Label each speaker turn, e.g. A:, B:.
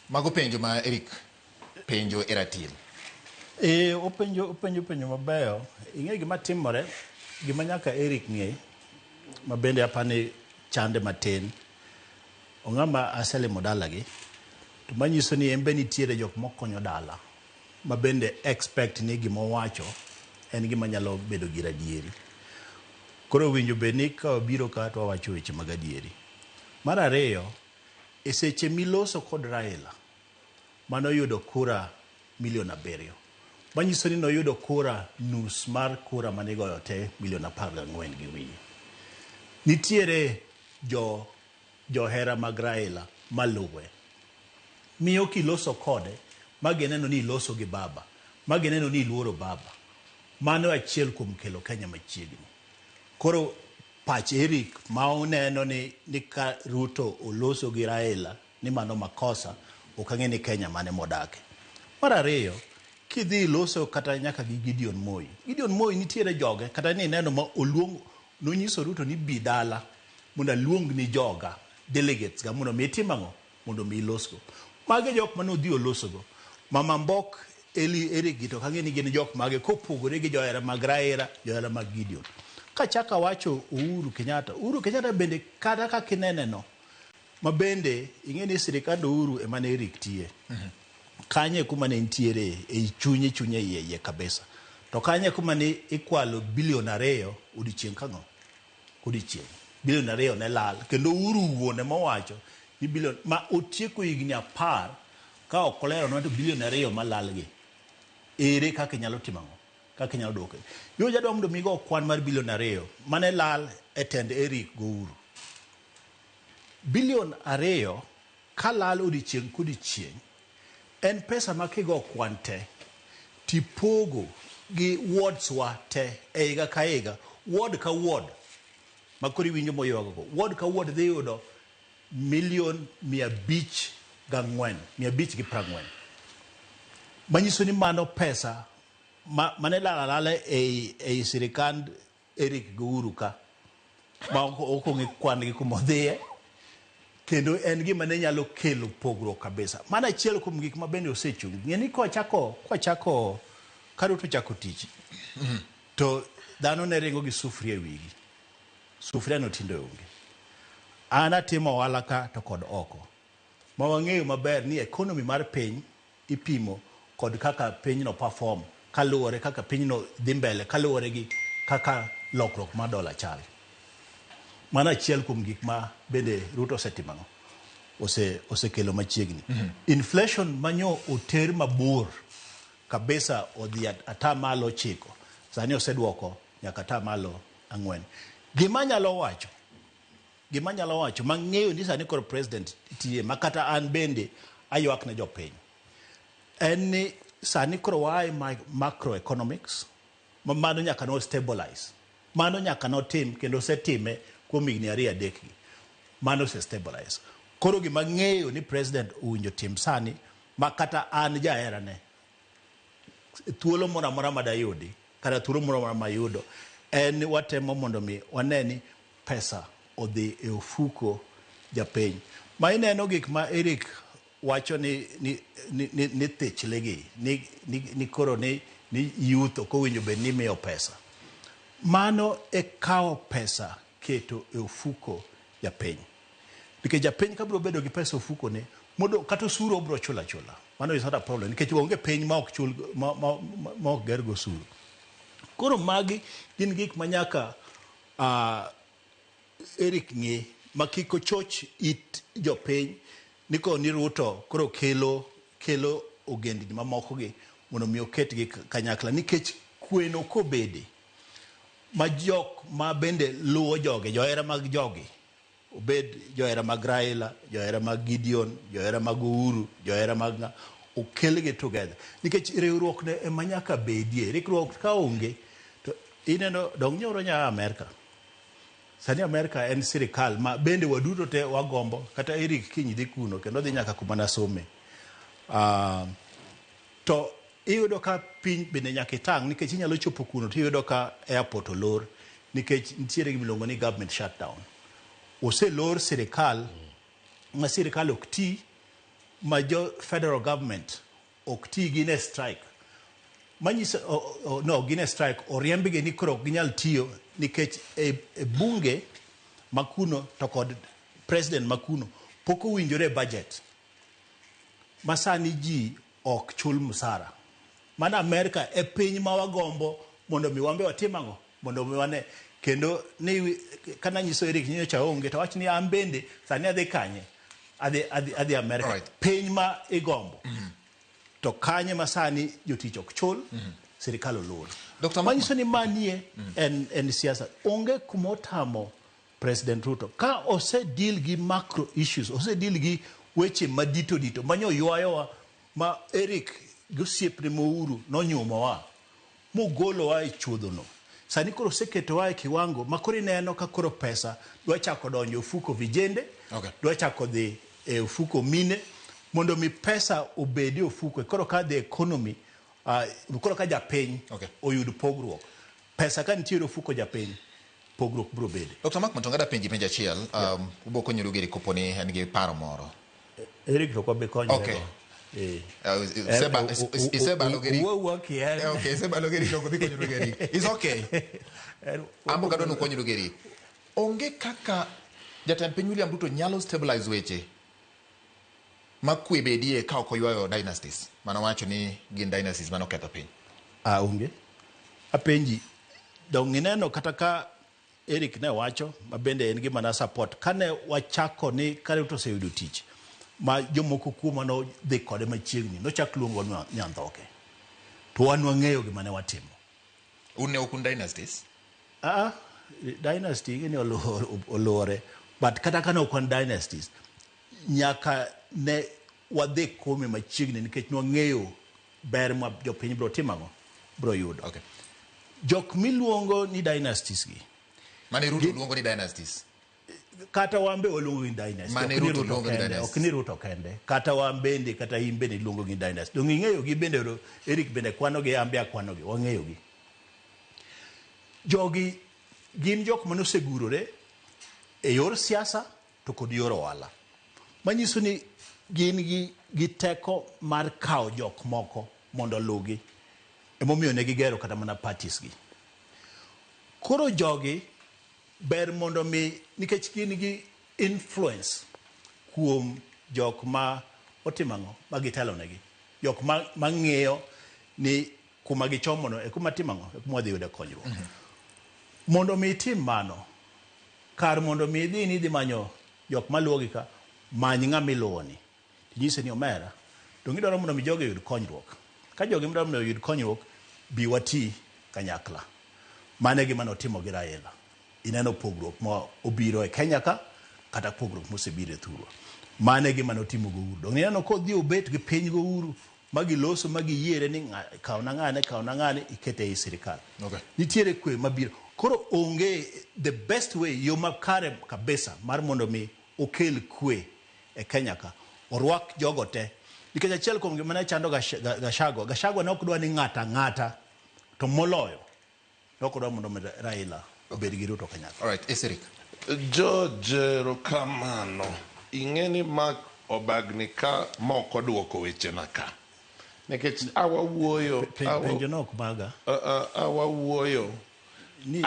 A: Mago penjo ma Eric penjo e ratil.
B: E, openjo penjo mabeyo. Ing'e gima timore, gima nyaka Eric ng'e, ma bende apani chande matin. Ong'ama aselimo dalagi, to manyiso ni en be nitiere jok mokonyo dala, ma bende expect ni gima owacho en gima nyalo bedo gir adieri. Koro owinjo bed ni ka wabiro ka to wawacho weche mag adieri. Mar ariyo, e seche miloso kod Raila, manoyudo kura milion 7. Manyiso ni noyudo kura nus mar kura mane igoyo te milion 14 gi wiye. Nitiere johera mag Raila maluwe. Miyo kiloso kode, ma gineno ni iloso gi baba, ma gineno ni iluoro baba. Mano achiel kuom kelo Kenya machiegni. Koro pach Eric ma oneno ni ka Ruto oloso gi Raila ni mano makosa, ok ang'e ni Kenya mane modake. Mar ariyo, kidhi iloso kata nyaka gi Gideon Moi. Gideon Moi nitiere joge, kata ni ineno ma oluong, nonyiso Ruto ni bi dala mondo aluong ni joga, delegates ga, mondo mi itim ang'o? Mondo mi ilosgo. Magi jok mane odhi olosogo. Mama Mbok, Eli, Eric gi to ok ang'e ni gin jok mage kopogore gi johera mag Raila, johera mag Gideon. Kachako awacho Uhuru Kenyatta, Uhuru Kenyatta bende kata kaka inene no, ma bende ing'e ni sirikand Uhuru ema ne Eric tiye. Kanyo e kuma ne nitiere ei chunye, chunye iye iye kabisa. To kanyo e kuma ne ikwalo bilion 2 odiochieng' kang'o? Odiochieng'. Bilion 2 ne lal. Kendo Uhuru wuon ema owacho ni bilion, ma otieko higni 10 ka ok olero to bilion 2 malal gi. Ere kaka inyalo timo ang'o? Kaka inyalo duoke? Yo jadwa mondo mi go kwan mar bilion 2 mane lal e tend Eric go Uhuru. Bilion 2 kalal odiochieng' kodiochieng' en pesa ma kigo kwan te tipogo gi wards wa te e higa ka higa, ward ka ward ma koro iwinjo moywago go, ward ka ward dhi yudo milion mia abich gang'wen, mia abich gi prang'wen. Manyiso ni mano pesa mane lal alala ei sirikand Eric gi Uhuru ka, ma ok ong'e kwan gi kuma odhiye, kendo en gima ne nyalo kelo pogruok kabisa. Mano achiel kuom gik ma bende osechung'. Ng'e ni kwachako, ka Ruto ochako tich, to dhano ne ringo gi sufuria e wigi. Sufuria no tinde onge. An atimo ohala ka to kod oko. Ma wang'eyo maber ni economy mar piny ipimo kod kaka pinyno perform, kaluwore kaka pinyno dhi mbele, kaluwore gi kaka lokruok mar dola chal. Mano achiel kuom gik ma bende Ruto osetimo ang'o? Osekelo machiegni. Inflation manyo oter mabor kabisa odhi atamalo 9, sani oseduoko nyaka atamalo 4. Gima anyalo wacho, gima anyalo wacho mang'eyo ni sani koro president tiye, ma kata an bende aywak ne jopiny, en ni sani koro waa e macroeconomics, ma mano nyaka no stabilize. Mano nyaka notim kendo osetime kuom higni 2 3 gi. Mano ose stabilize. Koro gima ng'eyo ni president owinjo tim sani, ma kata an jaherane, thuolo moro amora madayudi, kata thuolo moro amora mayudo, en ni watemo mondo mi wane ni pesa odhi e ofuko japiny. Ma ineno gik ma Eric wacho ni thichlegi, ni koro ni youth ok owinjo bed ni imiyo pesa. Mano e kawo pesa keto e ofuko japiny. Nikech japiny ka biro bedo gi pesa e ofuko ne, mondo kata osuru obiro chulo achula. Mano is not a problem nikech onge piny ma ok chul, ma ok ger go osuru. Koro magi gin gik ma nyaka Eric ng'e ma kik ochoch it jopiny ni koro ni Ruto koro kelo ogendni mamoko gi mondo mi oketgi kanyakla, nikech kweno kobede ma jok ma bende luwo joge, johera mag jogi, obed johera mag Raila, johera mag Gideon, johera mag Uhuru, johera mag ng'a, okelgi together. Nikech riwruok ne ema nyaka bedie. Riwruok ka onge to ineno dong nyoro nya Amerka. Sani Amerka en sirikal ma bende waduto te wagombo, kata Eric kiny dhi kuno kendo dhi nyaka kuma nasome. To iyudo ka piny bende nyaka itang' nikech inyalo chopo kuno to iyudo ka airport olor nikech nitiere gima iluongo ni government shutdown. Oselor sirikal ma sirikal ok ti, ma jo federal government ok ti gin e strike manyiso no gin e strike oriembgi ni koro ok ginyal tiyo nikech e bunge makuno to kod president makuno pok owinjore e budget ma sani ji ok chul msara. Mana Amerika e piny ma wagombo mondo mi wambe watim ang'o? Mondo mi wane. Kendo ni kana nyiso Eric nyocha onge to wach ni an bende sani adhi kanye? Adhi Amerika. Piny ma igombo. To kanye ma sani jotich ok chul, sirikal olor.
A: Dr.
B: Manyiso ni manie en siasa. Onge kuma otamo President Ruto. Ka ose deal gi macro issues, ose deal gi weche madito dito, manyo ywayowa ma Eric gi osiepne Mouru nonyumowa, mogolowa e chuodhono. Sani koro oseketowa e kiwango ma koro ineno ka koro pesa dwa chako donjo e ofuko vijende, dwa chako dhi e ofuko mine, mondo mi pesa obed e ofuko. Koro ka the economy, koro ka japiny oyud pogruok. Pesa ka nitiere ofuko japiny, pogruok biro bede.
A: Dr. Mark Matonga da penji penjo achiel, ubo konyoru gi kopo ni en gi paro moro.
B: Eric to kwabe konyre go.
A: Isebalo gi Eric.
B: Wuo kien.
A: Okay, isebalo gi Eric, ok odhi konyoru gi Eric. It's okay. Ambo kadwa nukonyoru gi Eric. Onge kaka jatend piny William Ruto nyalo stabilize weche ma kwe bedie ka ok oywayo dynasties. Mano wacho ni gin dynasties mano ketho piny.
B: Onge. Apenji, dong ineno kata ka Eric ne wacho, ma bende en gima na support, kane wachako ni ka Ruto oseyudo tich, ma jomoko kuoma nodhi kode machiegni, nochak luongo Nyandhoke. To wan wang'eyo gima ne watimo.
A: Un ne ok un dynasties?
B: Dynasty gini oluwore. But kata ka ne ok wan dynasties, nyaka ne wadhi kuome machiegni nikech nwang'eyo ber ma jopiny biro timo ang'o? Biro yudo. Jok miluongo ni dynasties gi.
A: Mane Ruto luongo ni dynasties.
B: Kata wan be waluongo ni dynasty.
A: Mane Ruto luongo ni dynasties.
B: Ok ni Ruto kende. Kata wan bende, kata in bende iluongo ni dynasty. Dong ing'eyo gi bende, Eric bende kwano gi, an be akwano gi, wang'eyo gi. Jogi gin jok mane osegurore e yor siasa to kod yor ohala. Manyiso ni gin gi teko mar kawo jok moko mondo oluwgi. Emomiyo ne gigero kata mana parties gi. Koro jogi ber mondo mi, nikech gin gi influence kuom jok ma otimo ang'o, ma gitelo negi. Jok ma ng'iyo ni kuma gichomono e kuma timo ang'o, e kuma wadhi yude konyruok. Mondo mi itim mano, kar mondo mi idhi ni idhi manyo jok maluwogi ka, many ng'ama iluwoni. Tinyise ni omera, dong idwaro mondo mi jogi oyud konyruok. Ka jogi dwaro mondo oyud konyruok, bi wati kanyakla. Mano e gima notimo gi Raila. Ineno pogruok ma obiro e Kenya ka, kata pogruok mosebiro e thurwa. Mano e gima notimo gi Uhuru. Dong ineno kodhi obet gi piny gi Uhuru, ma giloso, ma giyiere ni kawna ng'ane, kawna ng'ane, ikete ei sirikal. Nitiere kwe mabiro. Koro onge the best way, yo makare kabisa mar mondo mi okel kwe e Kenya ka, orwak jogo te. Nikech achiel kuom gima ne chando Gachagua, Gachagua ne ok dwa ni ng'ata ang'ata, to moloyo ne ok odwa mondo mi Raila obed gi Ruto kanyakla.
A: All right, Eric.
C: George, erokamano. Ing'e ni Mark obagni ka mok oduoko wechena ka. Nikech awawuoyo,
B: Penjo no ok maga.
C: Awawuoyo.
B: Ni